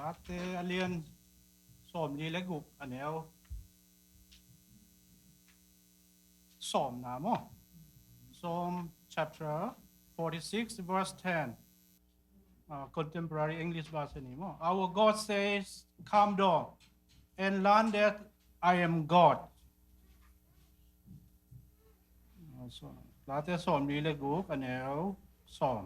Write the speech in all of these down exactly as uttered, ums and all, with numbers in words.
Late a lian sawmli le guk, a neu sawmna maw. Psalm chapter forty-six, verse ten. Uh, contemporary English version ni maw. Our God says, "Come down and learn that I am God." Late sawmli le guk, a neu sawm.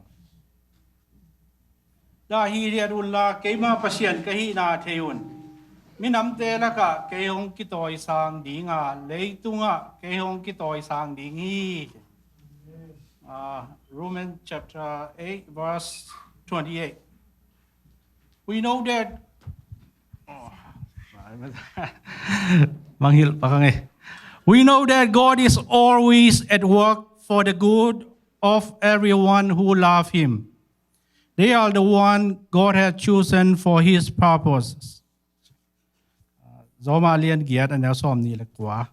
Dah, hithiat unla keima Pasian ka hihna thei un. Minamte lakah kei hong kitawisang ding a, leitungah kei hong kitawisang ding hi. Ah, Romans chapter eight, verse twenty-eight. We know that, oh, mangil pakang eh. We know that God is always at work for the good of everyone who love Him. They are the one God has chosen for His purposes. Roma lian giat, a neu sawmni le kua.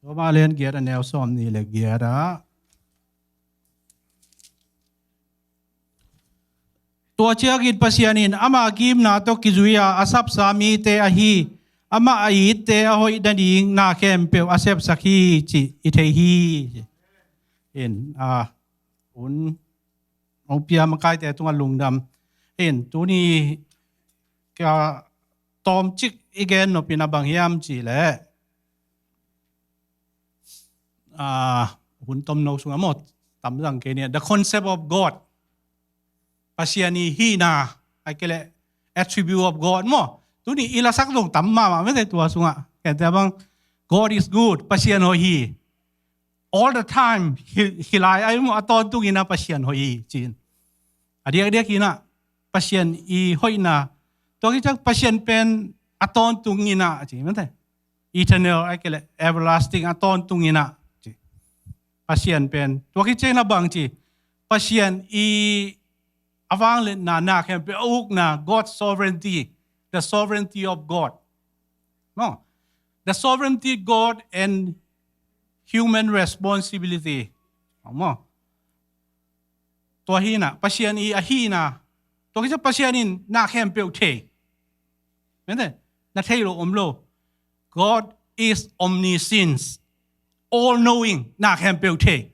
Roma lian giat, a neu sawmni le giat ah, tua ciangin Pasian in ama gimna tawh kizui-a a sapsa mite ahi amah a itte a hoih nading na khempeuh a sepsak hi cih i thei hi. In, a, un, hong pia makaite tungah lungdam. In, tuni ka tawmcik i gen nopna bang hiam cih leh, a, hun tomno sungah maw, tamzang kei ni, the concept of God. Pasian i hihna, ahih kei leh attribute of God maw. Tuni i lasak zong tam mahmah mete tua sungah. Kei te bang, God is good, Pasian hoih hi. All the time, hi, hi lai ai maw, a tawntung in a Pasian hoih hi, ci-in. A diakdiak in a Pasian i hoihna. Tua khit ciang Pasian pen a tawntung in a, ci mete. Eternal, ahih kei leh everlasting, a tawntung in a, ci. Pasian pen. Tua khit ciang in a bang ci. Pasian i a vangliatna, na khempeuh a ukna, God's sovereignty, the sovereignty of God. No? The sovereignty God and human responsibility. Maw. Tua hi na, Pasian i a hihna. Tua khit ciang Pasian in na khempeuh thei. Mete, na thei lo om lo. God is omniscience, all knowing, na khempeuh thei.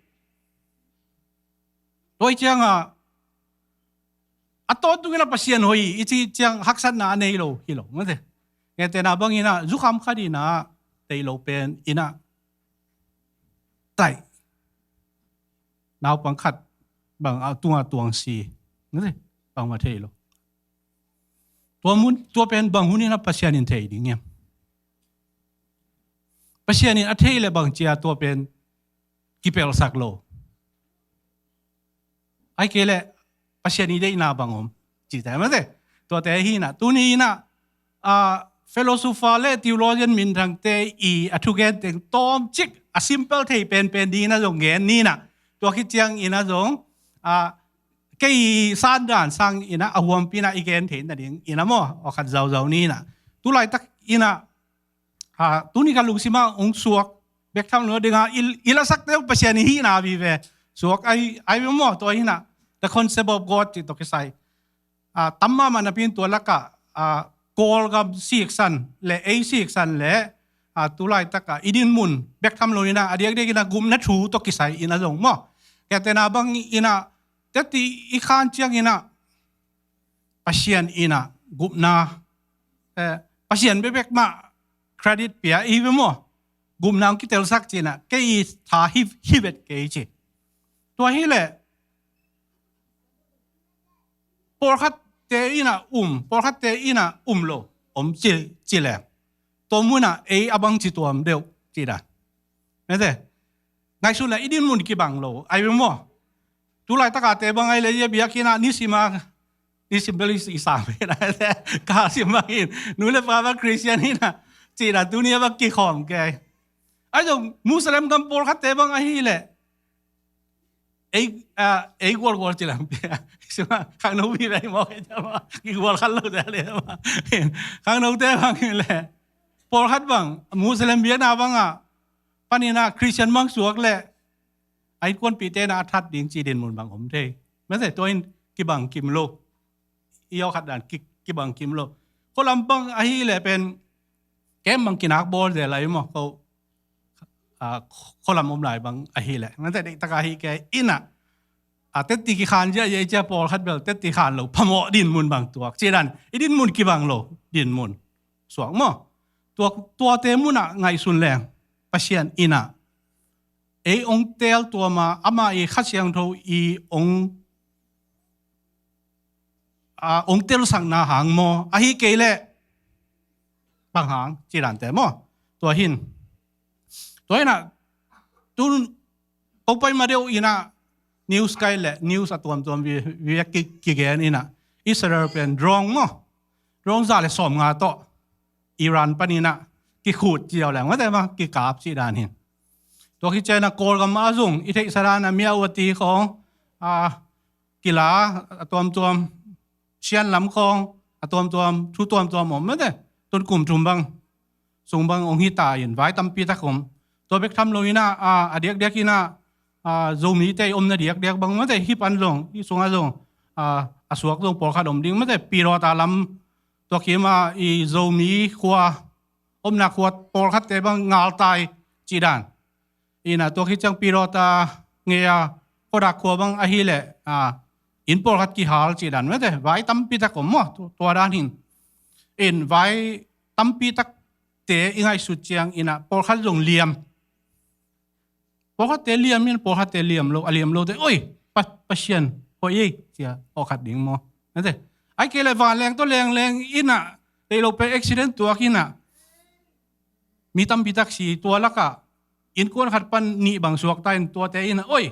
Tua hi ciangah, a tawntung in a Pasian hoih hi, i cih ciang haksatna a nei lo hi lo. Mete, ngetena bang in a, zukham khat in a, tei lo pen in a, tai. Naupang khat bang a tunga tuang si. Mete, bangmah thei lo. Tua mun, tua pen bang hun in a Pasian in thei ding hiam? Pasian in a thei leh bang cia tua pen kipelsak lo. Ahih kei leh Pasian i deihna bang om. Ci ta mate. Tuate hi na. Tuni in a, a, philosopher le theologian minthangte i a thugen teng tawmcik a simple thei penpen ding in a zong gen ni na. Tua khit ciang in a zong, a, kei sandan sang in a, a huampi in a i gen thei nading in a maw, a khat zauzau ni na. Tulaitak in a, a, tuni ka lungsim ah hong suak bek tham lo ding a, i, i lasakte uh Pasian i hihna vive. Suak ai, ai maw, tua hi na. The concept of God cih tawh kisai. A, tam mahmah napi in tua lakah, a, Kawlgam siksan le ei siksan le, a, tulaitak a i dinmun bek tham lo in a, a diakdiak in a gupna thu tawh kisai in a zong maw. Kei te na bang in a, teti i khan ciang in a, Pasian in a gupna, eh, Pasian bekbek mah credit pia i ve maw. Gupna hong kitelsak ci in a, kei i tha hi, hi vet kei ci. Tua hi leh, pawlkhatte in a um, pawlkhatte in a um lo, om ci, ci leh. Tua mun ah ei a bang ci tuam deuh, ci dan. Mete, ngaihsun leh i dinmun kibang lo, ai ve maw. Tulaitak a te bang ai leh, i a biakinn ah nisim a, nisim bel i sam hi na, ka sim bang in, nu le pa bang Christian hi na, ci dan tuni a bang kikhawm kei. Ai zong Muslim gam pawlkhatte bang ahi leh, Ei, a, ei gualgual ci lam pia. Sima, khangno pi bai mawk ei ta ma. Ki gual khat lo te le ma. Khangno te bang le. Pawlkhat bang, Muslim biakna bang a. Panin a Christian bang suak le. A innkuanpihte na a that ding ci dinmun bang om thei. Mate, tua in kibang kim lo. I aw khat dan ki, kibang kim lo. Khualam bang ahi le pen. Kem bang kinak bawl de lai maw. Ko, a, khualam om lai bang ahi le. Mate, deihtaka ahi ke ina. A, tetti kikhan zia, zia, zia pawlkhat bel, tetti khan lo, phamawh dinmun bang tuak. Ci dan, i dinmun kibang lo, dinmun. Suak maw. Tua, tuate muna ngaihsun leng. Pasian ina. Ei ong tel tua ma, ama i Kha Siangtho i ong, a, ong telsakna hang maw. Ahi kei le, bang hang, ci dante maw. Tua hin. Tua ina, tun, ko pai ma deuh ina, news kai le, news a tuamtuam vi, vi ki, kigen ina. Israel pen drone maw. Drone za le sawm nga tawh. Iran pan ina, kikhut ci au le, mate ma, kikap ci dan hin. Tua ki chena Kawlgam a zung, i theihsa dan a Myawaddy khong, a, kila, a tuamtuam, Sian lam khong, a tuamtuam, thu tuamtuam om mate. Tun kum thum bang, sung bang ong hi ta in, vai tampi tak om. Tua bek tham lo ina, a, a diakdiak ina, a, Zomi te omna diakdiak bang mate, hi pan zong, i sunga zong, a, a suak zong pawlkhat om ding mate, Pyidawtha lam, tua kima i Zomi khua, omna khua pawlkhat te bang ngal tai, ci dan. Ina tua khit ciang Pyidawtha ngeia, khuadak khua bang ahi le, a, inn pawlkhat kihal ci dan mate, vai tampi tak om maw, tu-, tua dan hin. In vai tampi tak te i ngaihsut ciang ina pawlkhat zong liam. Pawlkhat te liam in, pawlkhat te liam lo, a liam lo te, oi, pa, Pasian, hoih ei, cia, pawlkhat ding maw. Mate, ai kei le vanleng tawh lengleng ina, tei lo pe accident tuak ina. Mi tampi tak si tua laka, innkuan khat pan nih bang suak ta in tuate ina, oi,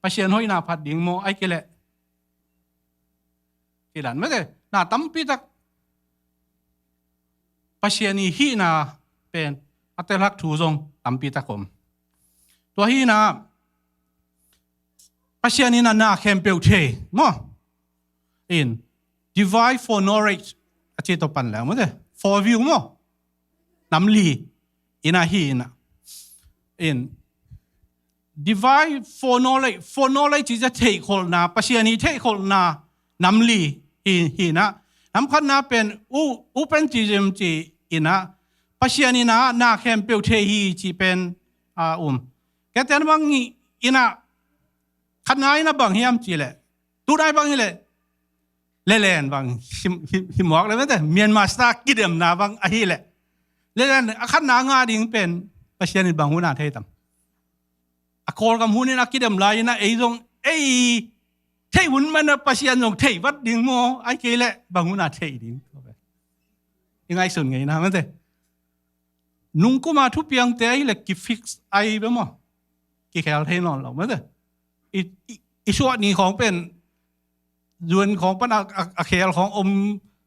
Pasian hoihna phat ding maw, ai kei le. Ci dan mate, na tampi tak Pasian i hihna pen, a telhak thu zong tampi tak om. Tua hina, Pasian ina na khempeuh thei, maw. In, divide for knowledge, a ci tawh pan le, mate, for view maw. Nam li, ina hi ina. In, divide for knowledge, for knowledge is a theihkholhna, Pasian i theihkholhna, nam li, hi, hi ina. Nam khatna pen, u, u pen ci zem ci ina. Pasian ina, na khempeuh thei hi ci pen, a, um. Keten bang ina, khatna ina bang hiam ci le. Tunai bang hi le. Lelen bang, him, him, him muak le mate. Myanmar Star kidemna bang ahi le. Lelen, a khatna nga ding pen, Pasian in bang huna thei tam. A Kawlgam hun in a kidem lai ina ei zong, ei, thei hun mana Pasian zong thei vat ding maw, ai kei le, bang huna thei ding. I ngaihsun ngei na, mate. Nungkuma thupiangte ahi le ki fix ai be maw. Kikhel thei nawn lo, mate. I, i, i suah ni khong pen, zuan khong pan a, a, a khel khong om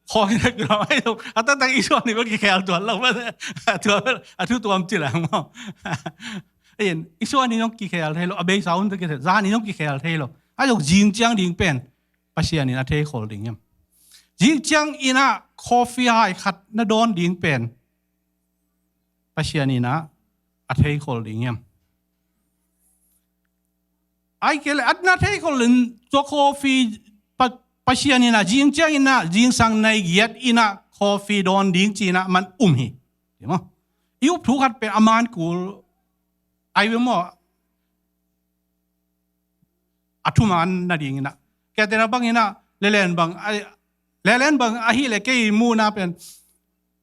khong hi le kilo ai lo. A taktak i suah ni be kikhel tuan lo, mate. A tua, a thu tuam ci lang maw. Ayin, i suah ni zong kikhel thei lo, a beisa un te kikhel, za ni zong kikhel thei lo. Ai lo zing ciang ding pen, Pasian in a thei khol ding hiam. Zing ciang ina coffee hai khat na dawn ding pen, Pasian ina a thei khol ding hiam. Ai kei le, a na thei khol in tua coffee pa, Pasian ina, zing ciang ina, zingsang nai giat ina, coffee dawn ding ci ina, man um hi. Ti maw. I up thu khat pen a man kul, ai be maw, a thuman na ding ina. Kei tena bang ina, lelen bang, ai, lelen bang, ahi le kei muna pen,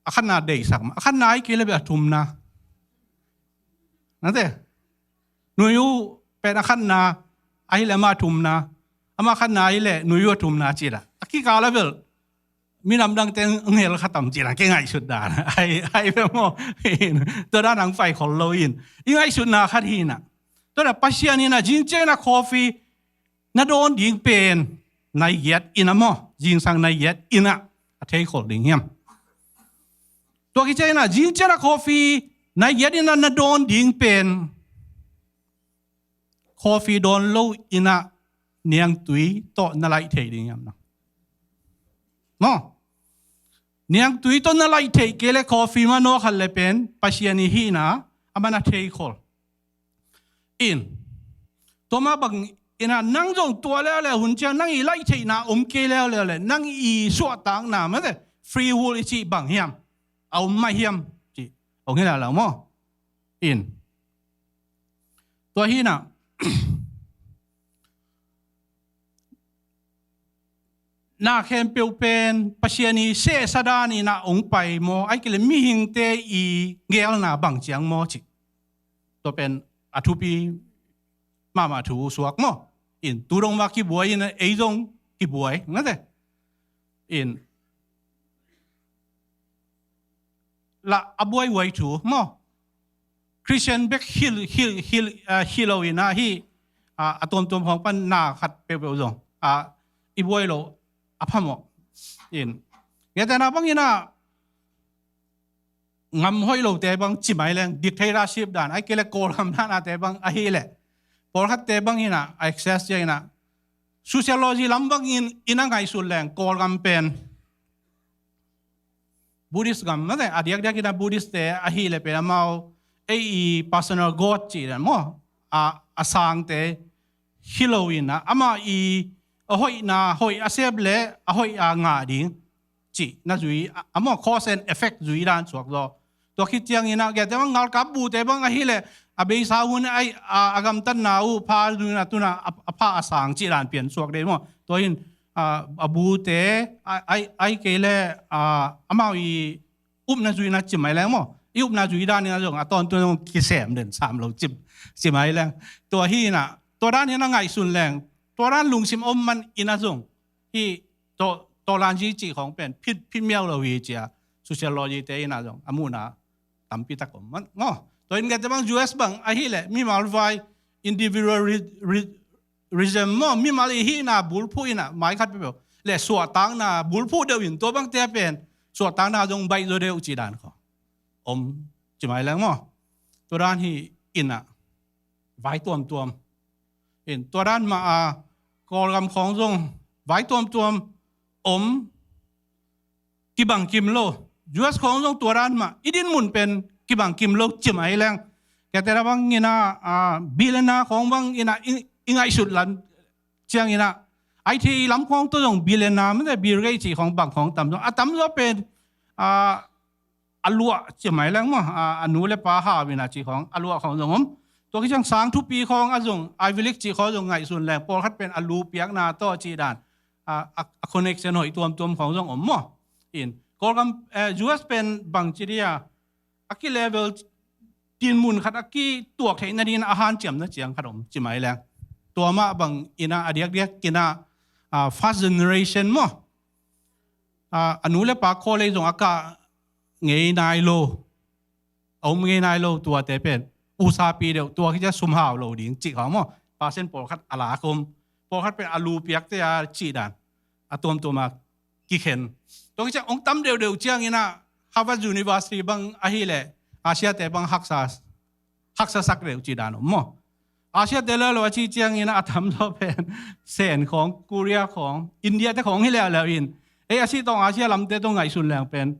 a khatna deisak ma. A khatna ai kei le be a thumna. Nate. Nuyu pen a khatna, ahi le ama thumna. Ama khatna ahi le nuyu a thumna ci la. A kikal a bel. Minam dang teng ngel khatam ci la. Kei ngaihsut dan. Ai, ai be maw. Tua dan ang pai khol lo in. I ngaihsutna khat hi na. Tua na Pasian ina zing ciang ina coffee. Na dawn ding pen, nai giat ina maw, zingsang nai giat ina, a thei khol ding hiam. Tua ki ciang ina, zing ciang a coffee, nai giat ina na dawn ding pen, coffee dawn lo in ah niangtui tawh na laih thei ding hiam nang? Maw? Niangtui tawh na laih theih kei le coffee manawh khat le pen Pasian i hihna a man a theikhol. In, tua mah bang in ah nang zong tua leuleu hun ciang nang i laih theihna om kei leuleu le nang i suahtakna mate free will i cih bang hiam? A om mah hiam? Cih hong hi leuleu maw? In, tua hi in ah na khempeuh pen Pasian i sehsa dan in ah hong pai maw? Ahih kei le mihingte i geelna bang ciang maw cih. Tua pen a thupi mahmah thu suak maw? In, tu dong mah kibuai in ah ei zong kibuai mate. In, lah a buaihuai thu maw? Christian bek hi, hi, hi, ah, hi lo in ah hih, ah, a tuamtuam khawng pan na khat peuhpeuh zong, ah, i buai lo a phamawh. In, ngetena bang in ah ngam hoih lote bang ci mai leng dictatorship dan, ahih kei le Kawlgam danate bang ahih leh pawlkhatte bang in ah access ciang in ah sociology lam bang in in ah ngaihsun leng Kawlgam pen Buddhist gam mate, a diakdiak in ah Buddhist te ahih leh pen amau ei i personal god cih dan maw, a, a sangte hi lo in ah amah i a hoihna hoih a sep le a hoih a ngah ding cih na zui a, a maw, cause and effect zui dan suak zaw. Tua khit ciang in ah gete bang ngalkap bute bang ahih leh a beisa hun ai a, a gamtatna uh pha zui in ah tu in ah a, a pha a sang cih dan pian suak dei maw? Tua hin a, a bute a, ai, ahih kei le a, amau i upna zuihna ci mai leng maw? I upna zuih dan in ah zong a tawntung zong kisem den sam lo ci, ci mai leng. Tua hi in ah tua dan in ah ngaihsun leng tua dan lungsim om man in ah zong hih tawh, tawh lanzi cih khawng pen phit, phit miau lo hi ci a sociology te in ah zong a muhna tampi tak om man maw? Tua in gete bang U S bang ahih leh mimal vai individual ri, ri, reason maw, mimal i hihna bulphuh in ah mai khat peuhpeuh le suahtakna bulphuh deuh in tua bangte pen suahtakna zong baih zaw deuh cih dan khawng om ci mai leng maw? Tua dan hi in ah vai tuamtuam. In, tua dan mah a Kawlgam khawng zong vai tuamtuam om, kibang kim lo. U S khawng zong tua dan mah i dinmun pen kibang kim lo ci mai leng. Kei te na bang in ah, a, billionaire khawng bang in ah i, i ngaihsut lam ciang in ah, I T lam khawng tawh zong billionaire mate, Bill Gates cih khawng bang khawng tam zong a tam zaw pen, a, a luah ci mai leng maw, a, a nu le pa hau in ah cih khawng a luah khawng zong om. Tua khit ciang sang thupi khawng a zong Ivy League cih khawng zong ngaihsun leng pawlkhat pen a lu piakna tawh cih dan a, a, a connection hoih tuamtuam khawng zong om maw? In, Kawlgam, eh, U S pen bang ci dia a ki level dinmun khat a kituak theih nadingin a hanciamna ciang khat om ci mai leng. Tua mah bang in ah a diakdiak in ah, a, first generation maw, a, a nu le pa college zong a kah ngei nai lo, a om ngei nai lo tuate pen usapi deuh, tua khit ciang sum hau lo ding cih khawng maw? Percent pawlkhat a lak om, pawlkhat pen a lu piakte a cih dan a tuamtuam a kikhen. Tua khit ciang hong tam deuhdeuh ciang in ah Harvard University bang ahih leh Asia te bang haksa, haksa sak deuh cih dan om maw? Asia te leuleu a cih ciang in ah a tam zaw pen Sen khawng, Korea khawng, India te khawng hi leuleu in, ei a sih tawng Asia lamte tawh ngaihsun leng pen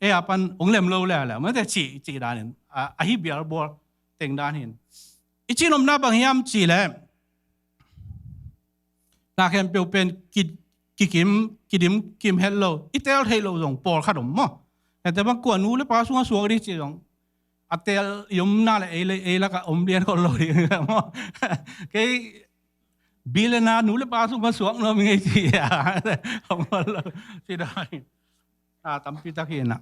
ei a pan hong lem lo leuleu mate cih, cih dan in a, a hi bialbual teng dan hin. I cihnopna bang hiam cih leh na khempeuh pen ki, kikim, kidim kim het lo, i teel theih loh zong pawlkhat om maw? Kei te bang kua nu le pa sungah suak ding cih zong a teel i omna le ei, ei lakah om lian khol lo ding maw? Kei billionaire nu le pa sungah suak nuam i ngei ci a om khol lo ci dan. A, tampi tak hi in ah.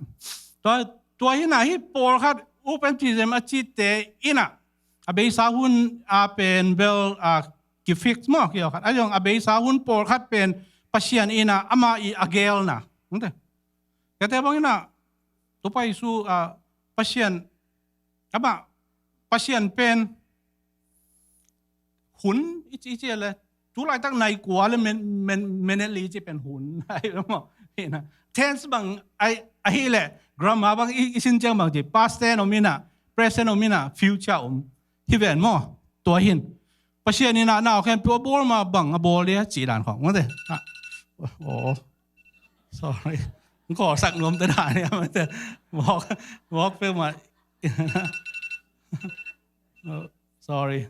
Tua, tua hi in ah hih pawlkhat open theism a cite in ah a beisa hun a pen bel, a, kifix maw, kiawkhat a zong a beisa hun pawlkhat pen Pasian in ah amah i a geelna. Kei te bang in ah Topa Jesu, a, Pasian, amah Pasian pen hun i ci, i ci le tu laitak nai kua le men, men, minute li ci pen hun ai maw? Hi in ah tense bang ai, ahih leh grammar bang i, i sin ciang bang ci, past tense om in ah, present om in ah, future om hi ven maw? Tua hin Pasian in a nau khempeuh a bawl ma bang a bawl dia cih dan khawng mate. Ah, oh, sorry. Kawlsak nuam te dan ia mate. Mawk, mawk peuhmah. Oh, sorry.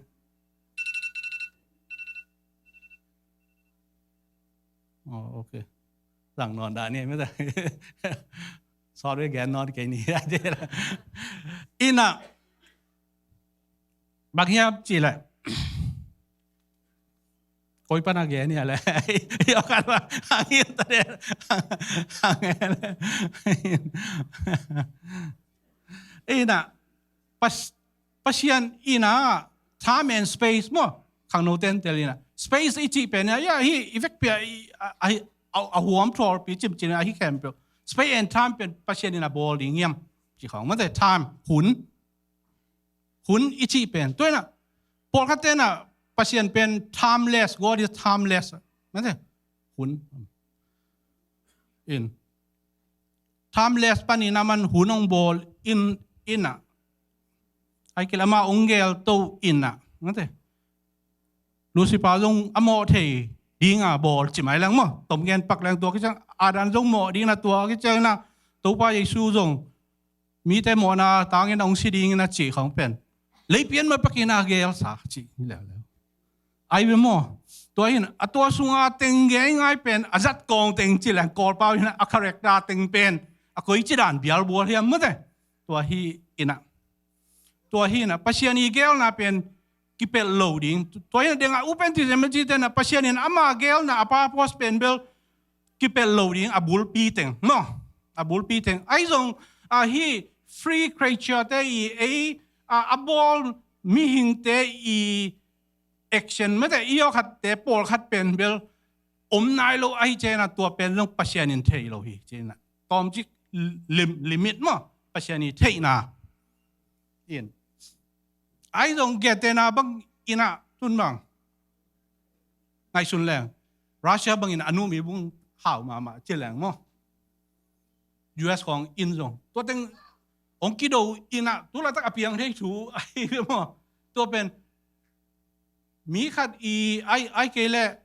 Oh, okay. Zang nawn dah ni mate. Sorry, gen nawn kei ni. Ina bang hiam cih leh, koi pan a gen ia leh. Io kan ba hang in ta de. Hang in. Ina pas Pasian ina time and space maw. Khangno ten tel ina space i cih pen ia, ia hi i vekpi a i, a, a, a, a huam thawlpi cimcin a hi khempeuh. Space and time pen Pasian ina bawl ding hiam cih khawng mate. Time, hun. Hun i cih pen. Tua ina pawlkhat tena Pasian pen timeless, God is timeless. Mate. Hun. In. Timeless panin aman hun hong bawl in, ina. Ai kil ama hong gelto ina. Mate. Lucifer zong a mawh thei dinga bawl ci mai leng maw. Tom gen pak leng tua kiciang Adam zong mawh dingna tua kiciang ina Topa Jesu zong mite mawhna tangin a hong si dingin a cih khawng pen leipian ma pakin a gelsa cih hi leuleu. Ai ve maw? Tua hin a tua sunga teng gei ngai pen a zat kawng teng ci leng Kawlpau hin a character teng pen a koi ci dan bialbual hiam mate. Tua hi ina. Tua hi ina Pasian i gelna pen kipelh lo ding. Tua hi ina denga upen ti zem ci tena Pasian in ama gelna a purpose pen bel kipelh lo ding a bulpi teng maw. A bulpi teng ai zong a hi free creature te i ei a, a bawl mihingte i action mate i awkhatte pawlkhat pen bel om nai lo ahi cena tua pen zong Pasian in thei lo hi cena. Tawmcik lim, limit maw Pasian i theihna. In ai zong getena bang ina tun bang ngaihsun leng Russia bangin a numi bung hau mahmah ci leng maw. U S khawng in zong tua teng hong kido ina tu laitak a piang thei thu ahi maw. Tua pen mi khat i ai, ai kei leh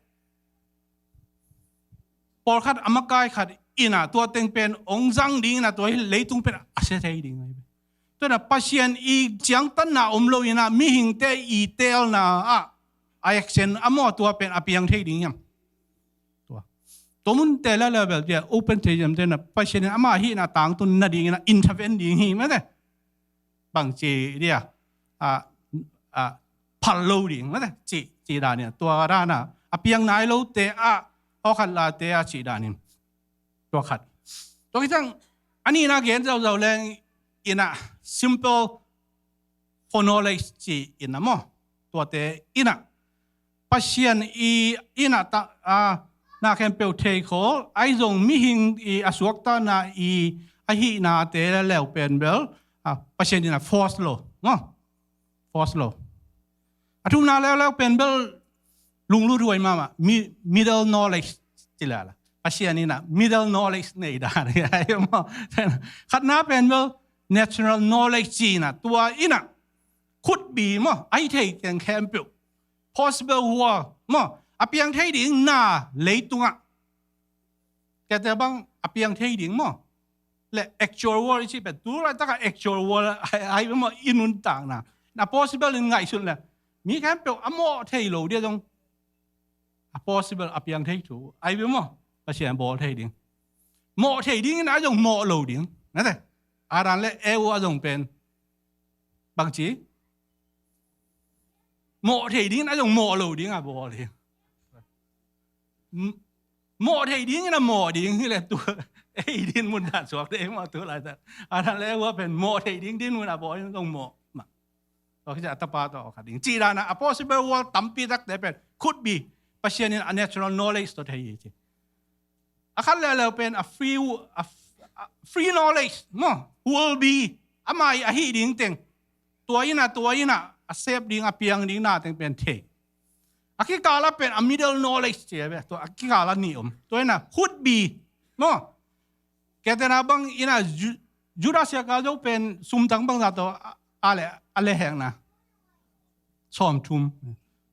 pawlkhat a makai khat ina tua teng pen hong zang ding ina tua hi leitung pen a sia thei ding ahi. Tua ina Pasian i ciangtanna om lo ina mihingte i teelna ah a action a maw tua pen a piang thei ding hiam. Tua. Tua mun te la level dia open theism te na Pasian in ama hihna tangtun nadingin a intervene ding hi mate. Bang ci dia a, a, phal lo ding mate ci, ci danin tua dana a piang nai lo te a awkhat la te a ci danin. Tua khat. Tua kicang a nina gen zauzau leng ina simple for knowledge ci ina maw. Tuate ina Pasian i ina ta a na khempeuh thei khol ai zong mihing i a suakta na i a hihna te leu pen bel a Pasian ina force lo maw. Force lo. A thumna leuleu pen bel lunglut huai mahmah mi, middle knowledge ci lala Pasian ina middle knowledge nei dan hi ai maw. Khatna pen bel natural knowledge ci ina tua ina could be maw ai thei keng khempeuh possible world maw a piang thei ding na leitungah kete bang a piang thei ding maw. Le actual world i ci pen tu laitakah actual world ai, ai maw i nuntakna na possible in ngaihsun le mi khempeuh a mawh thei lo dia zong a possible a piang thei thu ai ve maw. Pasian bawl thei ding mawh thei ding in a zong mawh lo ding nate. Adam le Eva a zong pen bang ci mawh thei ding in a zong mawh lo ding a bawl hi. Mawh thei ding in a mawh ding hi le tu ei din mun dan suak te ei mawh tu laitak Adam le Eva pen mawh thei ding din mun a bawl in zong mawh ma. Tua khit a tapa tua khat ding ci dana a possible world tampi takte pen could be Pasian in a natural knowledge tua thei hi ci. A khat leuleu pen a free, a, a free knowledge maw will be ama i a hih ding teng tua ina tua ina a sep ding a piang ding na teng pen thei. A kikala pen a middle knowledge ci a ve tua a kikala ni om tua ina could be maw. Ketena bang ina Ju-, Judas Iskariot pen sumtang bangza tawh a, a le, a le hekna sawmthum.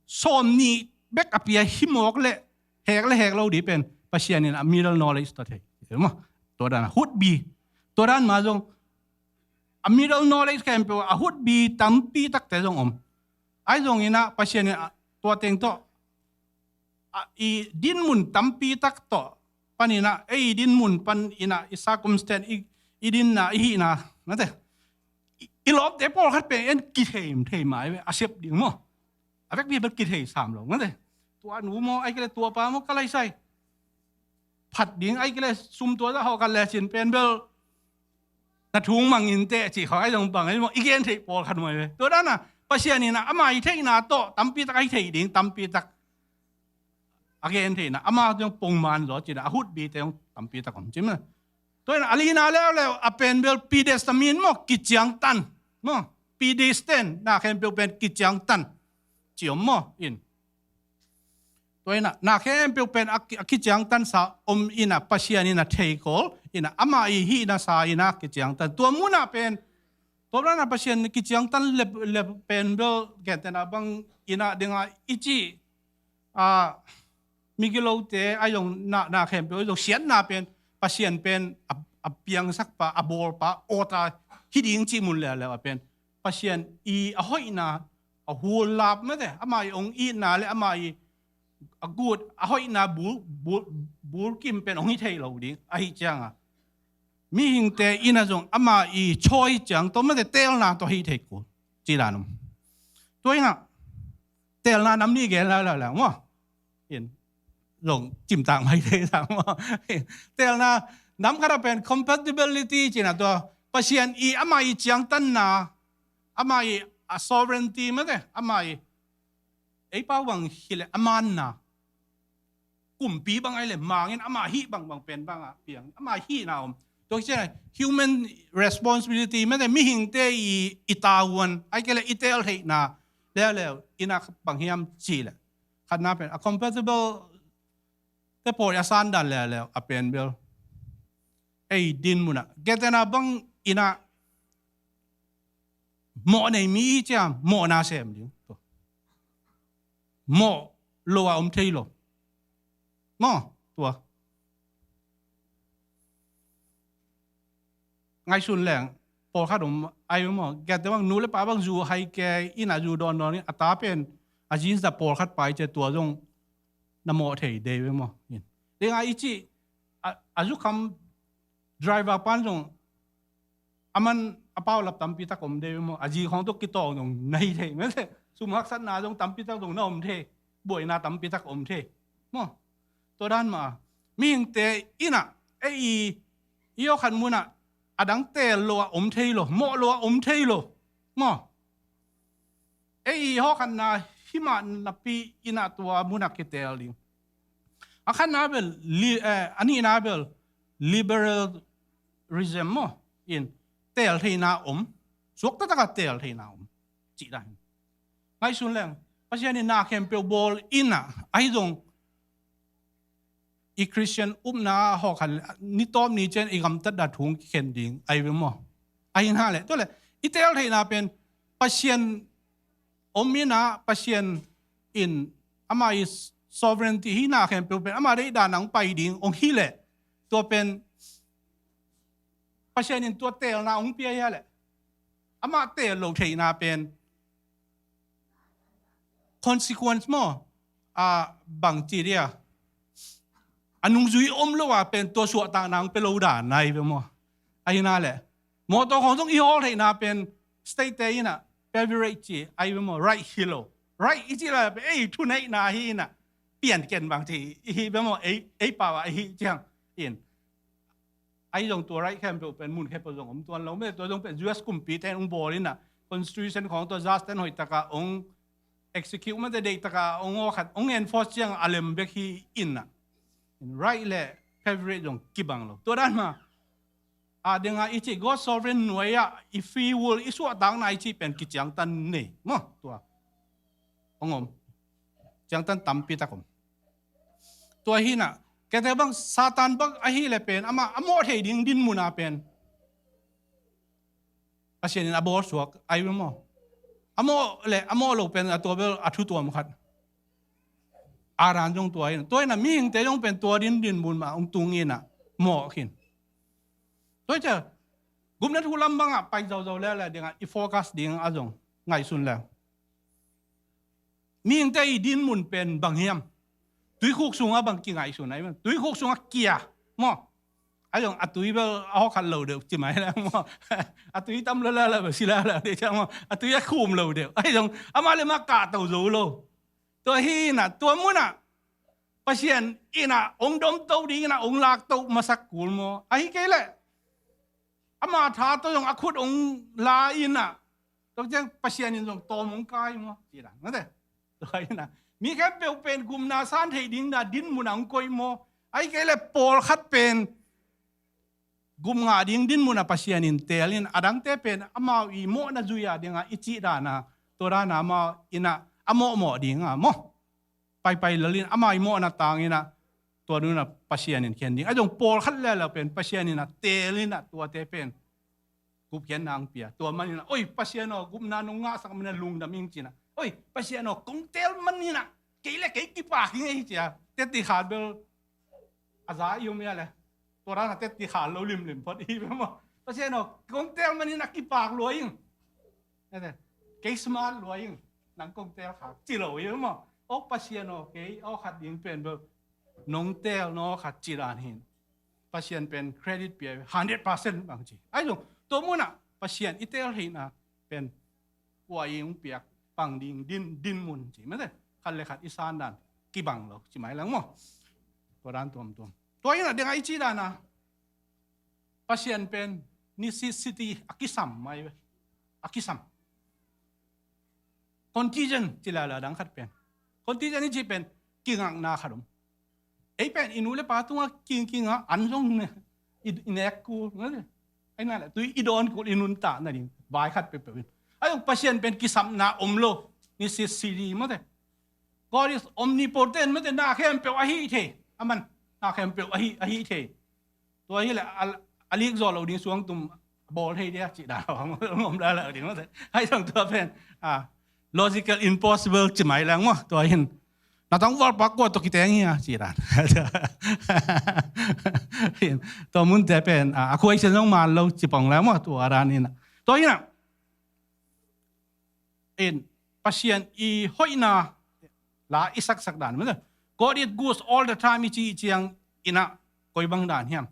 sawm nih bek a pia hi mawk leh hek le hek lo ding pen Pasian in a middle knowledge tawh thei. Maw? Tua dan a hutbi. Tua dan mah zong a middle knowledge khempeuh a hutbi tampi takte zong om. Ahi zongin ah Pasian in ah tua teng tawh a, i dinmun tampi tak tawh panin ah, ei i dinmun panin ah, i circumstance, i, i dinna, i hihna, mate, i, i lawpte pawlkhat pen en kithei thei mai ve, a sep ding maw? A vekpi bel kithei sam lo, mate. Tua nu maw, ai kile tua pa maw, ka lai sai phat ding, ai kile sum tua za hawh ka le cin pen bel na thung mangin te ci khawng ai zong bang ai maw, i gen thei pawlkhat mai ve. Tua dan a Pasian in ah ama i theihna tawh tampi tak ai thei ding, tampi tak a gen theihna, ama zong pongman zaw cin a, a hutbite zong tampi tak om cin maw. Tua in a lina leuleu a pen bel predestined maw, kiciangtan maw, predestined, na khempeuh pen kiciangtan ci om maw in. Tua in ah na khempeuh pen a ki, a kiciangtansa om in ah Pasian in ah thei kul in ah ama i hihna sa in ah kiciangtan. Tua mun ah pen, tua dan a Pasian kiciangtan le, le pen bel gentehna bang in ah ding a i cih, a, migilote ai zong na, na khempeuh ai zong siatna pen Pasian pen a, a piangsak pa, a bawl pa, awta hi ding cih mun leuleu a pen Pasian i a hoihna, a hulap mate, ama i ong itna le ama i a gut, a hoihna bul, bul, bulkim pen ong hi thei lo ding ahi cianga, mihingte in ah zong ama i chawi ciang tawh mate, teelna tawh hi thei kul ci dan om. Tua in ah teelna nam nih gen leuleu maw. In zong cimtak mai thei sang maw. Teelna nam khat a pen compatibility cin a, tua Pasian i ama i ciangtanna, ama i a sovereignty mate, ama i ei pau bang hi le a manna, kumpi bang ai le mangin ama hih bangbang pen bang a piang, ama hihna om. Tua ciang human responsibility mate, mihingte i, i tavuan ai kei le i teel theihna leuleu in ah bang hiam ci le, khatna pen a compatible te pawl a sandan leuleu a pen bel ei dinmun ah gentehna bang in ah mawh nei mi i ciang mawhna sem ding. Tua mawh lo a om thei lo maw. Tua ngaihsun leng pawlkhat om ai ve maw. Gentehna bang nu le pa bang zu hai kei in ah zu dawndawn in a ta pen a jeans da pawlkhat pai ci a, tua zong na mawh thei dei ve maw. Ding a i cih a, a zukham driver pan zong a man a paulap tampi tak om dei ve maw. A zi khawng tawh kitawng zong na hi thei mate, sum haksatna zong tampi tak zong na om thei, buaina tampi tak om thei maw. Tua dan mah a mihingte in ah ei i, i aw khat mun ah a dang teel lo a om thei lo, mawh lo a om thei lo maw. Ei i hawh khatna hi mah napi in ah tua mun ah kiteel ding. A khatna bel li, eh, a nihna bel liberalism maw, in teel theihna om, suakta tak a teel theihna om cih dan. Ngaihsun leng Pasian in na khempeuh bawl in ah, ahi zong i Christian upna hawh khat ni tawp ni ciang i gamtat da thung kikhen ding ai ve maw. Ahi na le, tua le i teel theihna pen Pasian om in ah, Pasian in ama i sovereignty hihna khempeuh pen ama deihdan ah ong pai ding ong hi le, tua pen Pasian in tua teelna ong pia hi a le, ama teel lo theihna pen consequence maw, a, bang ci dia, a nungzui om lo a pen tua suahtakna ong pia lo dan ai ve maw. Ahi na le mawtaw khawng zong i hawl theihna pen state te in ah favorite ci ai ve maw, right hi lo. Right i cih lai pen ei thuneihna hi in ah pian ken bang ci i hi ve maw, ei, ei pau a i hi ciang in. Ahi zong tua right khempeuh pen mun khempeuh zong om tuan lo mate, tua zong pen U S kumpite in ong bawl in ah constitution khawng tua judge ten hoih tak a ong execute mate, deih tak a ong aw khat ong enforce ciang a lem bek hi in ah, right le favorite zong kibang lo. Tua dan mah a ding a i cih God sovereign nuai ah i free will, i suahtakna i cih pen kiciangtan nei maw. Tua ong om, ciangtan tampi tak om. Tua hi in ah kei te bang Satan bang ahi le pen ama a mawh thei ding dinmun a pen Pasian in a bawl suak ai ve maw. A mawh le a mawh lo pen a tua bel a thu tuam khat. A dan zong tua in, tua in a mihingte zong pen tua din dinmun mah hong tung in a mawh khin. Tua hi ciang gupna thu lam bangah pai zozo lele dingah i focus ding a zong ngaihsun le. Mihingte i dinmun pen bang hiam? Tuikhuk sungah bang kingaihsun ahi maw? Tuikhuk sungah kia maw? Ahi zong a tui bel a hawkhat lo deuh ci mai le maw? A tui tam lala bel si lala deuh ciang maw? A tui a khum lo deuh. Ahi zong amah le mah kahto zo lo. Tua hi in a tua munah Pasian in a hong domto ding in a hong lakto masak kul maw? Ahi kei leh ama tha tawh zong a khut hong la in a, tua ciang Pasian in zong tawm hong kai maw? Ci dan mate. Tua hi in a mi khempeuh pen gupna san theih ding na dinmun a hong koih maw? Ahi kei leh pawlkhat pen gup ngah ding dinmun a Pasian in teel in, a dangte pen amau i mawhna zui a dingah i cih dan a, tua dan a amau in a a mawhmawh ding a maw? Paipai lel in amau i mawhna tang in a tua dun a Pasian in khen ding. A zong pawlkhat lele pen Pasian in a teel in a tuate pen gupkhiatna hong pia. Tua man in a, oi Pasian aw, gupna nong ngahsak man a lungdam ing ci in a, oi Pasian aw, kong teel man in a kei le kei kipak ing ei ci a, teti khat bel a za i om ia le. Tua dan a teti khat lo limlim phot i bia maw? Pasian aw, kong teel man in a kipak lua ing. Kei smart lua ing, nang kong teel kha ci lo i bia maw? Aw Pasian aw, kei aw khat ding pen bel nong teel naw khat ci dan hin. Pasian pen credit pia hundred percent bang ci. Ahi zong tua munah Pasian i teel theihna pen kua i hong piak pang ding din, dinmun ci mate. Khat le khat i san dan kibang lo ci mai lang maw? Tua dan tuamtuam. Tua in a dingah i cih dan a Pasian pen necessity a kisam mai ve. A kisam. Contingent ci lala dang khat pen. Contingent i cih pen kingakna khat om. Ei pen i nu le pa tungah king, kingah an zong ne i, i nek kul. Ai na le tui i dawn kul i nuntakna ding vai khat peuhpeuh in. Ahi zong Pasian pen kisapna om lo. Necessity mate. God is omnipotent mate, na khempeuh a hih thei. Aman na khempeuh a hih, a hih thei. Tua hi le a, a lik zawh lo ding suangtum bawl thei dia cih dan a om lala ding mate. Ahi zong tua pen a logical impossible ci mai lang maw? Tua hin na tangval pak kua tawh kiteng hi a ci dan. Tua munte pen a, a khuaisian zong man lo ci pong lang maw? Tua dan in a, tua hin a in Pasian i hoihna la i saksak dan mate. God is good all the time i cih ciang in a koi bang dan hiam?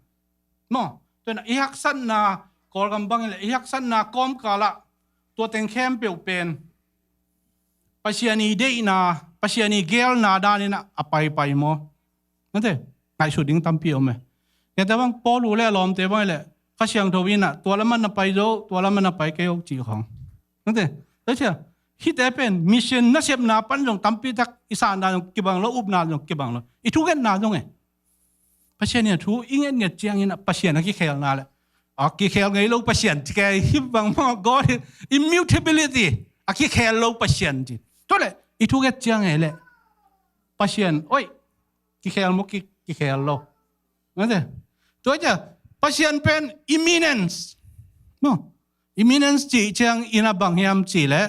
Maw, tua in a i haksatna Kawlgam bang in le i haksatna kawmkal ah tua teng khempeuh pen Pasian i deihna, Pasian i geelna dan in a, a paipai maw? Mate, ngaihsut ding tampi om e. Kei te bang Paul uh le a lawmte bang in le Kha Siangtho in a tua lam ah na pai zo, tua lam ah na pai kei o cih khawng. Mate, tua ciang hihte pen mission nasepna pan zong tampi tak i sandan zong kibang lo, upna zong kibang lo, i thungetna zong e. Pasian in a thu i ngetnget ciangin a Pasian a kikhelna le a kikhel ngei lo Pasian ci kei hi bang maw? God is immutability, a kikhel lo Pasian ci. Tua le i thunget ciang e le Pasian oi kikhel maw, ki, kikhel lo. Mate, tua ciang Pasian pen imminence maw? Imminence cih ciang in a bang hiam cih le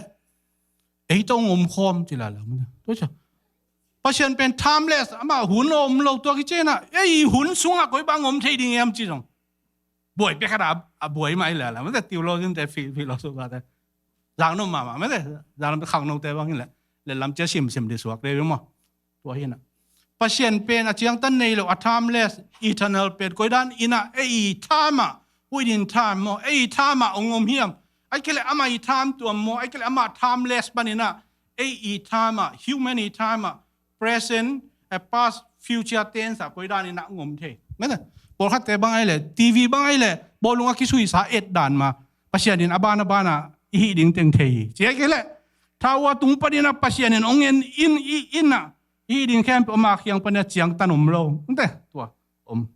ei tawh hong om khawm ci lala mate. Tua ciang Pasian pen timeless, amah hun a om lo, tua kici in a ei hun sungah koi bang om thei ding hiam ci zong buai pia khat a, a buai mai lala mate. Theologian te, phi, philosopher te zang no mahmah mate. Zang lam khangnote bang in le le lam cia simsim dih suak deuh maw? Tua hi in a Pasian pen a ciangtan nei lo, a timeless, eternal pen koi dan in a ei i time ah, within time maw, ei i time ah hong om hiam? Ai kei le amah i time tuam maw? Ai kei le amah timeless pan in a ei i time ah, human i time ah, present, a past, future tense ah koi dan in a hong om thei? Mate, pawlkhatte bang ai le TV bang ai le bawlung a kisuisa et dan mah Pasian in a ban a ban ah i hih ding teng thei hi ci. Ai kei le thaua tung pan in a Pasian in hong en in i in a i hih ding khempeuh ama kiang pan a ciangtan om lo. Mate, tua om.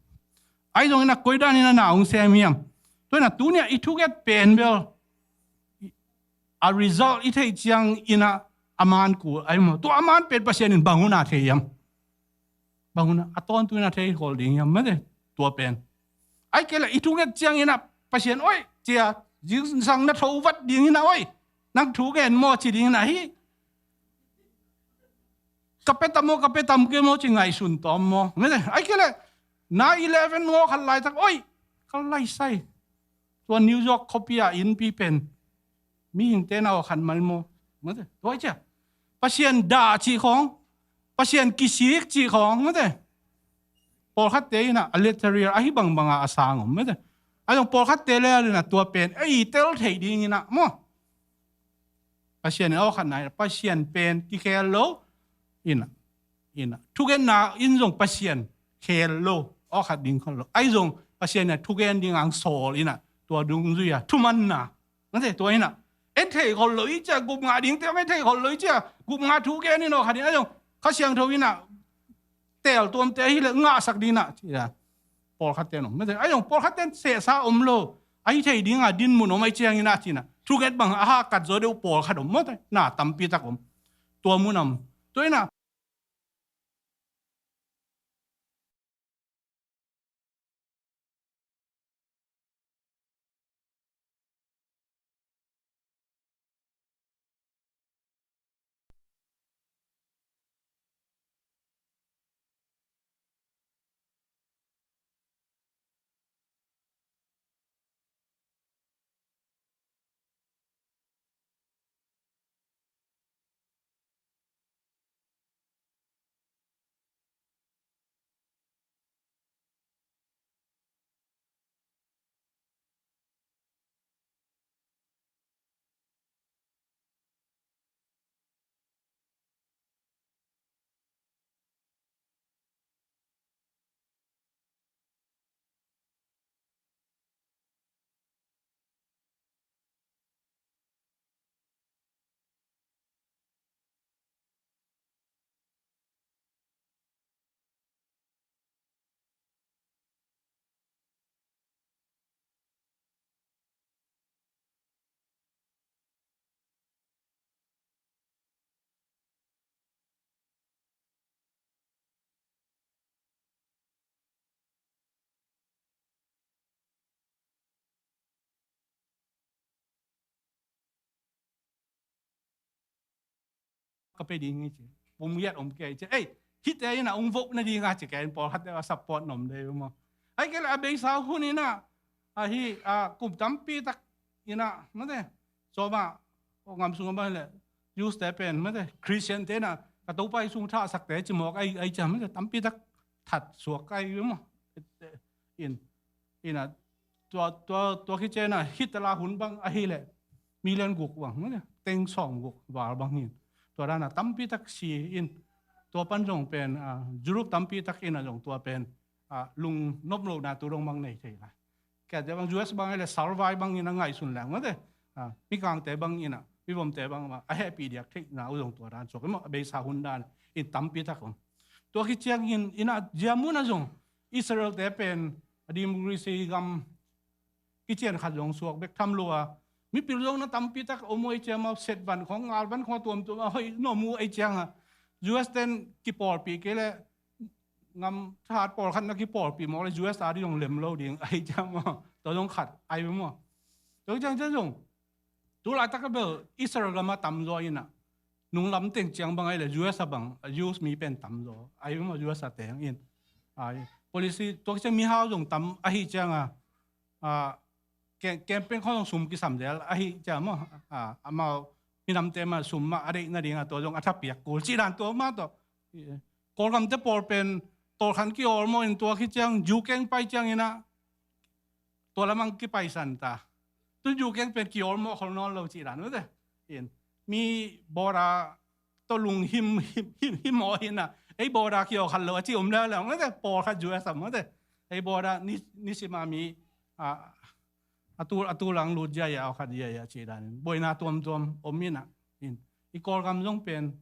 Ai zong in a koi dan in a na hong sem hiam? Tua in a tuni a i thuget pen bel a result i theih ciang in a a man kul ai maw? Tua a man pen Pasian in bang hun a thei hiam? Bang hun a, a tawntung in a thei khol ding hiam mate? Tua pen ai kei le i thunget ciang in a Pasian oi cia zingsang na tho vat ding in a oi nang thu gen maw ci ding in a hi. ka pia tam maw, ka pia tam kei maw ci ngaihsun tawm maw. Mate, ai kei leh nine eleven ngawh khat laitak, oi, ka laisai. Tua New York khuapi ah innpi pen mihingte na aw khat mai maw. Mate, tua ai cia Pasian dah cih khawng, Pasian kisik cih khawng, mate. Pawlkhatte in ah a lateral ahi bangbang a a sang om, mate. A zong pawlkhatte le in ah tua pen ei tel thei ding in ah maw. Pasian in aw khat nai, Pasian pen kikhel lo in ah, in ah thugenna in zong Pasian khel lo, aw khat ding khol lo. Ai zong Pasian in ah thugen ding ang sawl in ah tua dungzui a thumanna. Mate, tua in ah en thei khol lo i cia, gup ngah dingte hong en thei khol lo i cia, gup ngah thugen in aw khat in ah zong Kha Siangtho in ah tel tuamte ahi leh ngahsak ding in ah ci a, pawlkhatte in om. Mate, ai zong pawlkhatte in sehsa om lo, ahi thei ding a dinmun om ai ciangin ah ci in ah thugen bang a hakat zaw deuh pawlkhat om, mate, na tampi tak om. Tua mun om. Tua in ah Ka pe ding hi ci. Pum yat om kei ci. Ei, hite in ah ung voh na ding a ci kei in pawlkhatte a support nuam dei maw. Ai kei leh a beisa hun in ah, ahi, a, kum tampi tak in ah, mate, sawma, ngam sung a bang leh Jews te pen, mate, Christian te in ah ka Topa i sung thahsakte ci mawk ai, ai cia, mate, tampi tak that suak ai maw. In, in ah, tua, tua, tua khit ciang ah Hitler hun bang ahi leh million guk bang, mate, teng sawm guk val bang hi in. Tua dan a tampi tak si in, tua pan zong pen, a, Europe tampi tak in ah zong tua pen, a, lungnop lohna tu dong bang nei thei lai. Kiate bang U S bang ahi leh salvai bang in a ngaihsun leng, mate, a, mikangte bang in ah, mivomte bang a hehpih diak theihna uh zong tua dan suak, maw, a beisa hun dan in tampi tak om. Tua khit ciangin in ah zia mun ah zong Israel te pen a democracy gam kician khat zong suak bek tham lo a, mipil zong na tampi tak om uh ai ciang a, set van khawng, ngal van khawng a tuamtuam a hoih nuam uh ai ciang a, U S ten kipawlpih kei leh ngam thahat pawlkhat na kipawlpih mawk leh U S a ding zong lem lo ding ai ciang maw. Tua zong khat ai maw. Tua ciang ciang zong tu laitak a bel Israel gam a tamzaw in ah, nunglam teng ciang bang ahi leh U S a bang, Jews mi pen tamzaw ai maw, U S a teng in. Ai, policy tua ciang mihau zong tam ahi ciang a, a, ke-, campaign khawng zong sum kisam zel ahi ciang maw, a, amau minamte mah sum mah a deih nading a tua zong a thapiak kul cih dan tua mah tawh. Kawlgamte pawl pen tawlkhan kiawl maw in tua khit ciang, U K pai ciang in ah, tua lamang kipaisan ta. Tu U K pen kiawl mawh khol nawn lo cih dan mate. In, mi border tawh lunghim, him, him, him aw hi in ah, ei border kiawl khat lo a ci om leuleu mate, pawlkhat U S a mate. Ei border ni, nisim a mi, a, a tu, a tu lang lut ziai a, aw khat ziai a cih dan in. Buaina tuamtuam om in ah. In, i Kawlgam zong pen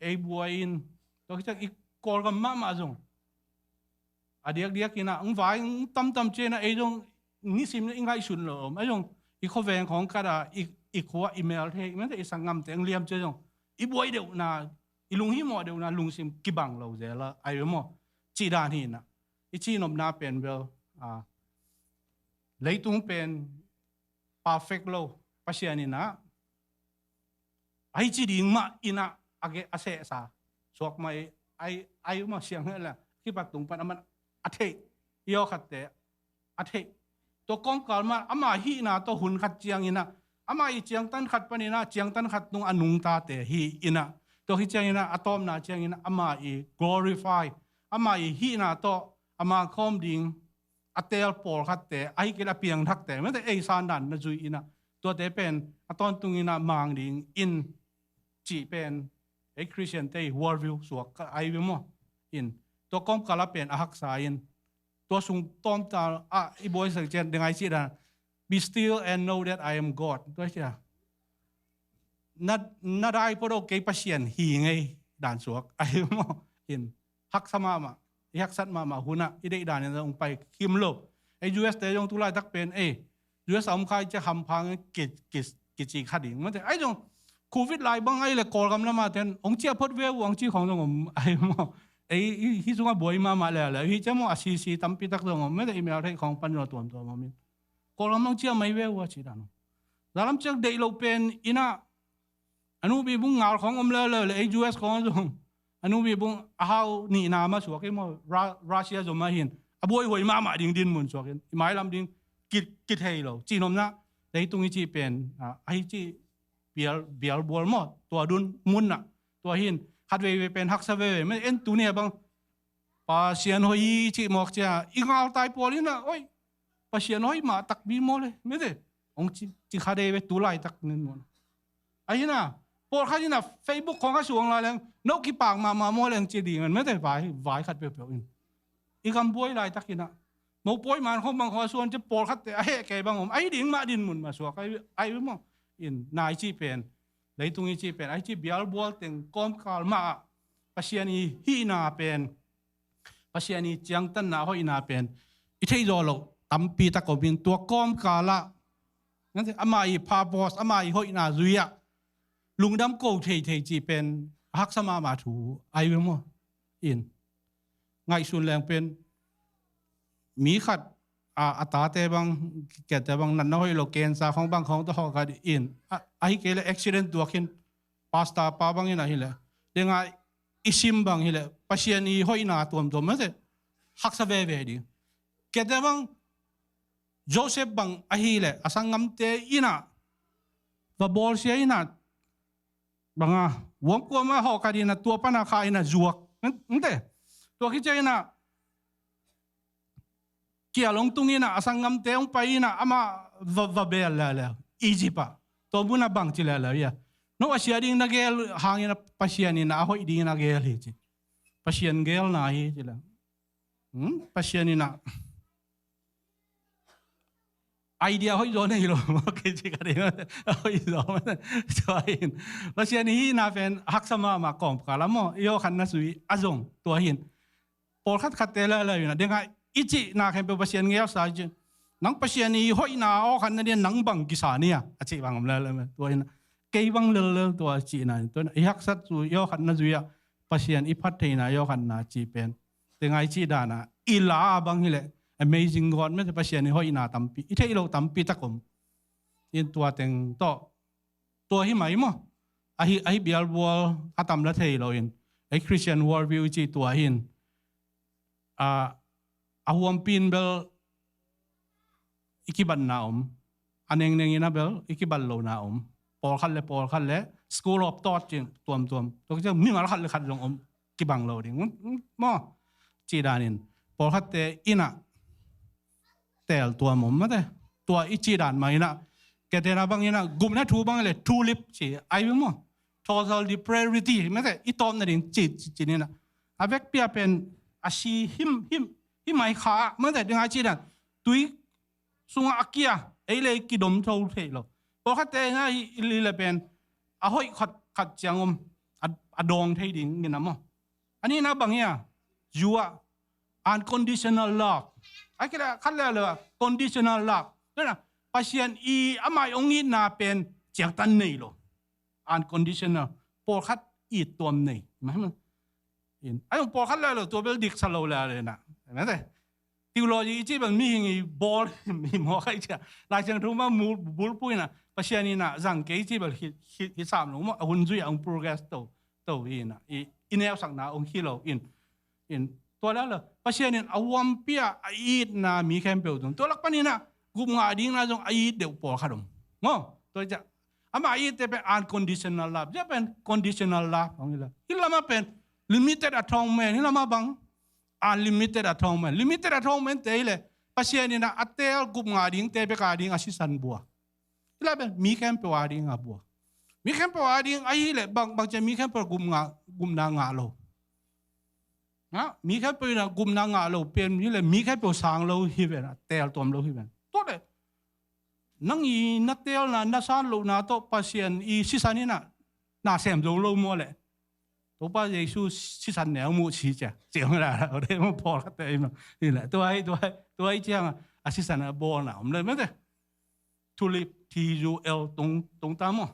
ei buai in, tua khit ciang i Kawlgam mahmah zong a diakdiak in ah, hong vai, hong tamtam ciang in ah, ei zong nisim in ah i ngaihsun lo om. Ei zong i khuaveng khawng khat ah, i, i khua i mel thei, i mel thei, i sanggamte hong liam ciang zong i buai deuhna, i lunghimawh deuhna, lungsim kibang lo zel a, ai ve maw? Cih dan hi in ah. I cihnopna pen bel, a, leitung pen perfect lo, Pasian in ah ahi ci ding mah in ah a ge-, a sehsa suak mai, ai, ai mah siang hela, kipat tung pan aman a theih, i aw khatte a theih. Tua kawmkal mah ama hihna tawh hun khat cianginah, ama i ciangtan khat paninah ciangtan khat tung a nungtate hi inah, tua hi cianginah a tawpna cianginah ama i glorify, ama i hihna tawh ama khawm ding a teel pawlkhatte, ahi kei le a piangthakte, mate ei sandan na zui inah, tuate pen a tawntunginah mang ding in cih pen ei Khristiante i worldview suak ka ai ve maw? In tua kawmkala pen a haksa in, tua sung tawmta ah i buaisak cian dengai cih dan, "Be still and know that I am God." Tua cia na, na dai pawh do kei Pasian hi ngei dan suak ai ve maw? In haksa mahmah, i haksat mahmah hunah i deih danin zong pai khim lo. Ei U S te zong tu laitak pen ei U S a om khai cia hamphang ki, ki, kici kha ding mate. Ai zong Covid lai bang ai le Kawlgam lama ten hong cia phot ve uh hong ci khawng zong om ai maw? Ei hi sungah buai mahmah le le hi cia maw, a sisi tampi tak zong om mate, i mel theih khawng pan zong a tuamtuam om in. Kawlgam hong cia mai ve uh a ci dan. Zalam ciak deih lo pen inah a nubi bung ngal khawng om leuleu le ei U S khawng zong a nubi bung a hau nihna mah suak i maw, Russia zom ahin a buaihuai mahmah ding din mun suak in i mailam ding kithei lo. Cihnopna leitung i cih pen ahi cih bialbual maw, tua dun munna tua hin khatveivei pen haksa veve. Mate en tuni a bang Pasian hoih i cih mawk cia i ngaltai pawl inah, oi, Pasian hoih mah takpi maw le mate, hong ci kha dei ve tu laitak nin maw. Ahinah pawlkhat inah Facebook khawng a suang lai leng no kipak mahmah maw leng ci ding an mate, vai, vai khat peuhpeuh in i gambuai laitak inah mopawi man khawng bang khawng a suan cia pawlkhatte a heh kei bang om ai ding mah din mun mah suak ai ve maw? In nai cih pen, leitung i cih pen, ai cih bialbual teng kawmkal mah ah Pasian i hihna pen, Pasian i ciangtanna hoihna pen i theih zawh loh tampi tak om in tua kawmkalah ama i purpose, ama i hoihna zui-ah lungdam ko theithei cih pen a haksa mahmah thu ai ve maw? In ngaihsun leng pen mi khat a, a tate bang, kiate bang natna hoih lo cancer khawng bang khawng tawh hawh khat in ahi kei le accident tuak in pastor pa bangin ahileh dengai i sim bang hileh Pasian i hoihna tuamtuam mate haksa veve ding. Kiate bang Joseph bang ahileh a sanggamte inah va bawlsia inah banga vuamkuama hawhkhat inah tua pana kha inah zuak nte. Tua kicia inah kial hong tung inah a sanggamte hong pai inah amah va, va beel leuleu Egypt ah. Tua munah bang ci leuleu ia, no a sia ding na geel hangin a Pasian inah a hoih dingin a geel hi ci. Pasian geelna hi ci leu. Hmm? Pasian inah idea hoih zaw nei lo. Kei ci ka ding hoih zaw. Tua in Pasian i hihna pen haksa mahmah kawmkal a maw i aw khat na sui a zong tua hin pawlkhat khatte leuleu inah dengai i cihna khempeuh Pasian ngelsa i cih. Nang Pasian i hoihna aw khat na dia nang bang kisa nia a cih bang om leuleu. Tua inah kei bang leuleu tua cihna in tua inah i haksat cu i aw khat na zui-ah Pasian i phat theihna i aw khat na cih pen dengai cih dana i la bang hileh amazing God mate Pasian i hoihna tampi i theih loh tampi tak om. In tua teng tawh tua hi mai maw? Ahi, ahi bialbual a tam la thei lo in ei Christian worldview i cih tua hin a, a huampi in bel i kibatna om, a nengneng inah bel i kibat lona om. Pawlkhat le pawlkhat le school of thought cih tuamtuam tua kicia mimal khat le khat zong om kibang lo ding maw? Cih danin pawlkhatte inah teel tuam om mate. Tua i cih dan mah inah kiatena bang inah gupna thu bang le tulip ci ai ve maw? Total depravity mate i tawpna ding ci, ci, ci inah a vekpi a pen a si him, him, him ai kha mate dengai cih dan tui sungah a kia ei le kidom tho thei lo. Pawlkhatte inah i lile pen a hoih khat, khat ciang om a, a dawng thei ding nginah maw? A nihna bang hia? Zu ah unconditional love. A kile khat leuleu ah conditional love. Pasian i amah i hong itna pen ciangtan nei lo. Unconditional. Pawlkhat it tuam nei. A hong pawlkhat leuleu tua bel diksa lo leuleu na. Theology i cih bel mihing i bawl i mawk a i cia. Lai Siangtho mah bulphuh inah Pasian inah zang kei i cih bel hi, hi, hi sam lo maw? A hun zui a hong progress to. to in ah, i, i neusakna hong hi lo in, in tua leuleu Pasian in a huampi a a itna mi khempeuh tung. Tua lak panin ah gupngah dingna zong a it deuh pawlkhat om. Maw? Tua ciah amah a itte pen unconditional love. Ciah pen conditional love hong hi lo. Hih lamah pen limited atonement. Hih lamah bang unlimited atonement. Limited atonement te hi leh Pasian in ah a teel gupngah dingte bek a ding a sisan bua. Hih lamah pen mi khempeuh a ding a bua. Mi khempeuh a ding ahih leh bang, bang ciah mi khempeuh gupngah, gupna ngah lo. Ha? Mi khempeuh in ah gupna ngah lo pen hi leh mi khempeuh sang lo hi ven, a teel tuam lo hi ven. Tua leh nang i na teelna, na san lohna tawh Pasian i sisan in ah na sem zo lo maw leh? Topa Jesu sisan neu muh ci ciah. Ciang la, o de maw pawlkhatte i maw. Hi leh, tua hi, tua hi, tua hi ciang a sisan a bawlna om le mete. Tulip, T U L, tung, tung ta maw.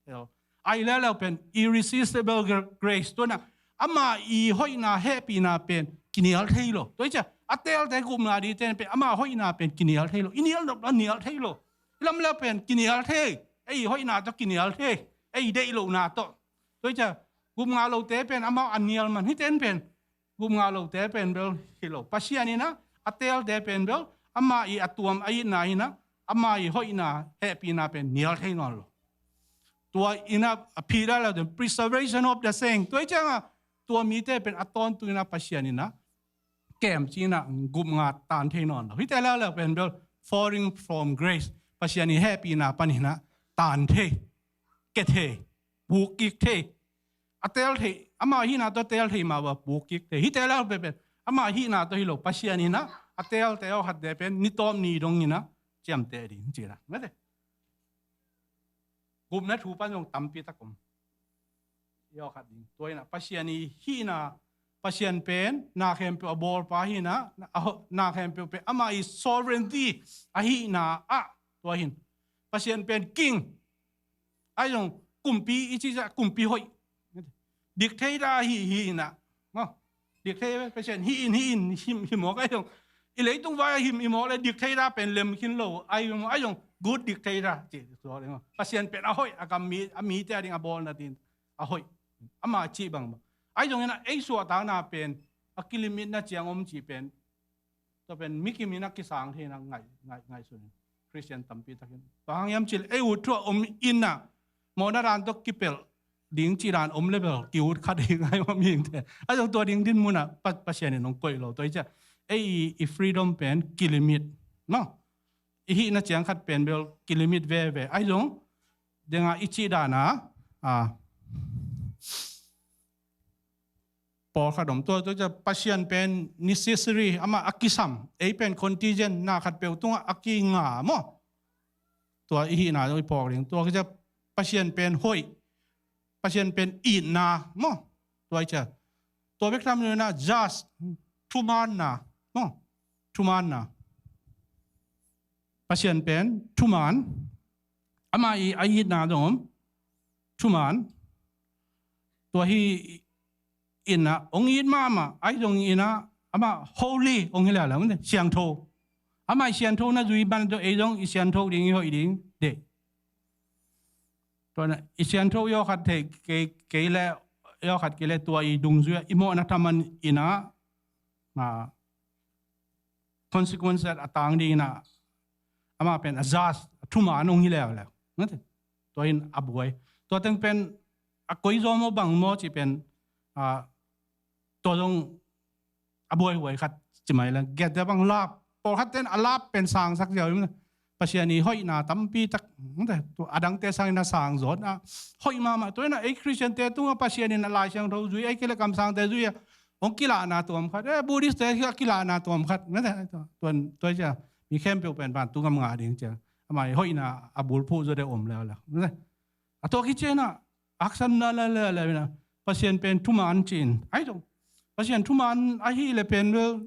L. Ai leuleu pen irresistible gra-, grace. Tua na, ama i hoihna, hehpihna pen kinial thei lo. Tua hi ciah, a teelte gupna dingte pen ama hoihna pen kinial thei lo. I nial nop lo, nial thei lo. I lam leu pen kinial thei. Ei hoihna tawh kinial thei. Ei deih lohna tawh. Tua hi ciah, gupngah lote pen amau a nial man. Hihte in pen gupngah lote pen bel hi lo. Pasian in ah a teelte pen bel ama i a tuam a itna in ah ama i hoihna, hehpihna pen nial thei nawn lo. Tua in ah a Peter la the preservation of the saint. Tua hi ciang a tua mite pen a tawntung in ah Pasian in ah kem ci in ah gupngah tan thei nawn lo. Hihte leuleu pen bel falling from grace. Pasian i hehpihna panin ah tan thei, ke thei, puk kik thei. A teel thei, ama hihna tawh teel thei mah bang puk kik thei. Hihte leuleu pen, ama hihna tawh hi lo. Pasian in ah a teelte aw khatte pen ni tawp ni dong in ah ciamteh ding ci la. Mete. Gupna thu pan zong tampi tak om. Aw khat ding. Tua in ah Pasian i hihna, Pasian pen na khempeuh a bawlpa hi in ah, na, a ho-, na khempeuh pen ama i sovereignty ahihna ah tua hi in. Pasian pen king. Ai zong kumpi i ci ciah kumpi hoih. Dictator hi, hi in ah. Maw. Dictator Pasian hi in, hi in, hi, hi mawk ai zong. I leitung vai a hi, hi mawk leh dictator pen lem khin lo. Ai zong, ai zong good dictator. Ci, tua leh maw. Pasian pen a hoih, a gam mi, a mite a ding a bawlna ding a hoih. Ama cih bangbang. Ai zong in ah ei suahtakna pen a kilimitna ciang om cih pen tua pen mikim in ah kisang thei in ah ngai, ngai, ngaihsun in. Khristian tampi takin. Bang hang hiam cih leh ei ut thu a om in ah mawhna dan tawh kipelh ding cih dan om leh bel ki-ut kha ding ai om hing te. Ai zong tua ding dinmun ah Pa, Pasian in hong koih lo. Tua hi ciah ei i, i freedom pen kilimit. No? I hihna ciang khat pen bel kilimit veve. Ai zong deng a i cih dan a, a, pawlkhat om. Tua, tua ciah Pasian pen necessary, ama a kisam. Ei pen contingent, na khatpeuh tungah a kinga maw. Tua i hihna zong i phawk ding. Tua ciah Pasian pen hoih. Pasian pen itna maw. Tua ciah. Tua bek tham lo in ah just, thumaanna maw. Thumaanna. Pasian pen thumaan. Ama i a itna zong om. Thumaan. Tua hi in ah hong it mahmah, ai zong in ah ama holy hong hi leuleu, siangtho. Ama i sianthona zui ban tawh ei zong i siantho ding, i hoih ding deih. Tua in ah i siantho i aw khat thei kei, kei leh, i aw khat kei leh tua i dungzui ah i mawhna thaman in ah, ah, consequence a tang ding in ah, ama pen a just, a thumaan hong hi leuleu. Tua in a buai. Tua teng pen a koi zaw maw bang maw cih pen, ah, tua zong a buaihuai khat ci mai la. Giat dia bang lap. Pawlkhat ten a lap pen sangsak ziau in Pasian i hoihna tampi tak, a dangte sangin a sang zaw a hoih mahmah. Tua in ah ei Khristiante tungah Pasian in a Lai Siangtho zui, ei kei leh kamsangte zui a hong kilahna tuam khat, eh, Buddhist te kilahna tuam khat. Tua, tua ciah mi khempeuh pen vantung gam ngah ding ciah ama i hoihna a bulphuh zaw deuh om leuleu. A tua kician ah haksa na leuleu in ah Pasian pen thumaan ci-in. Ai zong Pasian thumaan ahih leh pen bel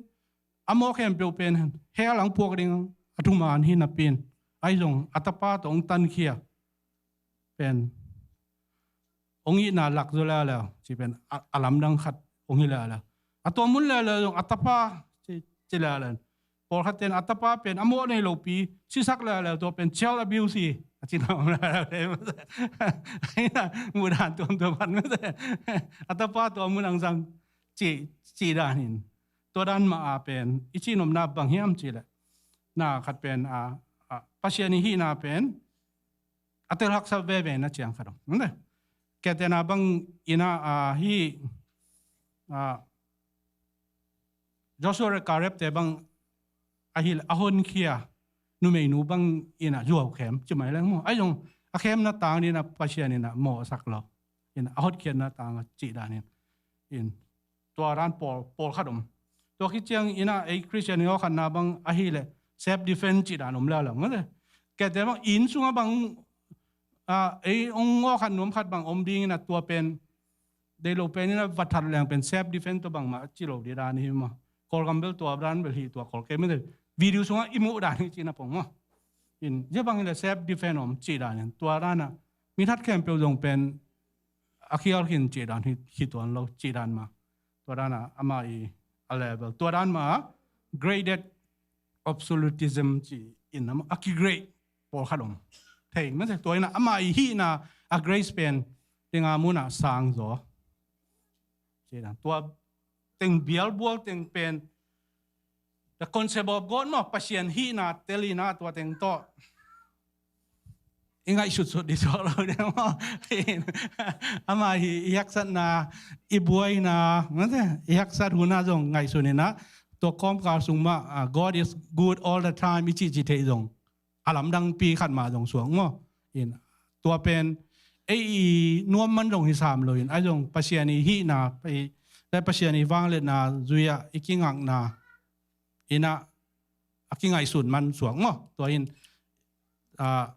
a mawh khempeuh pen hell hong puak ding a thumaan hi napi in, ai zong a Tapa tawh hong tankhia pen hong itna lak zaw leuleu cih pen a, a lamdang khat hong hi leuleu. A tua mun leuleu zong a Tapa ci, ci leuleu. Pawlkhat ten a Tapa pen a mawh nei lopi sisak leuleu, tua pen child abuse hi. A cina om la la le mate. Aina mudan tuamtuam khat mate. A tapa tua mun ang sang ci, ci danin. Tua dan ma a pen i ci nopna bang hiam ci le, na khat pen a, a Pasian i hihna pen a tel haksa veve na ciang khat om. Mate. Kiatena bang ina a hi a Joshua le Caleb te bang a hi le a honkhia numeinu bang ina zuau khem ci mai leng maw. Ai zong a khemna tang ina Pasian ina mawhsak lo. Ina a hotkhiatna tang a ci danin. In tua dan pawl, pawl khat om. Tua khit ciang ina ei Christian i awkhatna bang a hi le self defense ci dan om leu leu. Mate. Kiate bang inn sunga bang a ei ong awkhat nuam khat bang om ding ina tua pen dei lo pen ina va that leng pen self defense tua bangmah ci lo di dan hi maw. Kawlgam bel tua dan bel hi tua Kawl kei mate. Video sunga i muh dan hi ci na pong maw. In zia bang hi le self defense om ci danin. Tua dana mi that khempeuh zong pen a khial khin ci dan hi, hi tuan lo ci dan ma. Tua dana ama i a level. Tua dan ma graded absolutism ci in ama a kigrade pawl khat om. Thei mate tua ina ama i hihna a grace pen tenga muna sang zaw. Ci dan tua teng bialbual teng pen the concept of God maw, Pasian hihna telina tua teng tawh i ngaihsutsut di suak lo ding maw. Ama hi i haksatna, i buaina, mate, i haksat huna zong ngaihsut ina tua kawmkal sung mah a God is good all the time i cihcih theih zong a lamdangpi khat mah zong suak maw. In tua pen ei i nuam man zong hi sam lo in ai zong Pasian i hihna, i, Pasian i vangliatna zui-ah i kingakna ina a kingaihsun man suak maw. Tua in a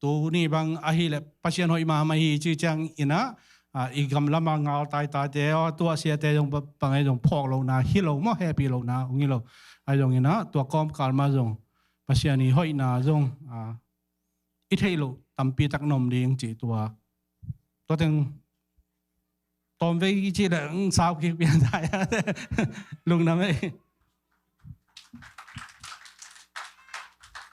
tuni bang a hi le Pasian hoih mahmah hi ci ciang ina a i gamlama ngal taitai te aw tua siate zong bang ei zong phawk lohna hi lo maw, hehpih lohna hong hi lo. Ai zong ina tua kawmkal mah zong Pasian i hoihna zong a i theih loh tampi tak na om ding ci tua. Tua teng tawmvei ci le sau kik pian tai. Lungdam ei.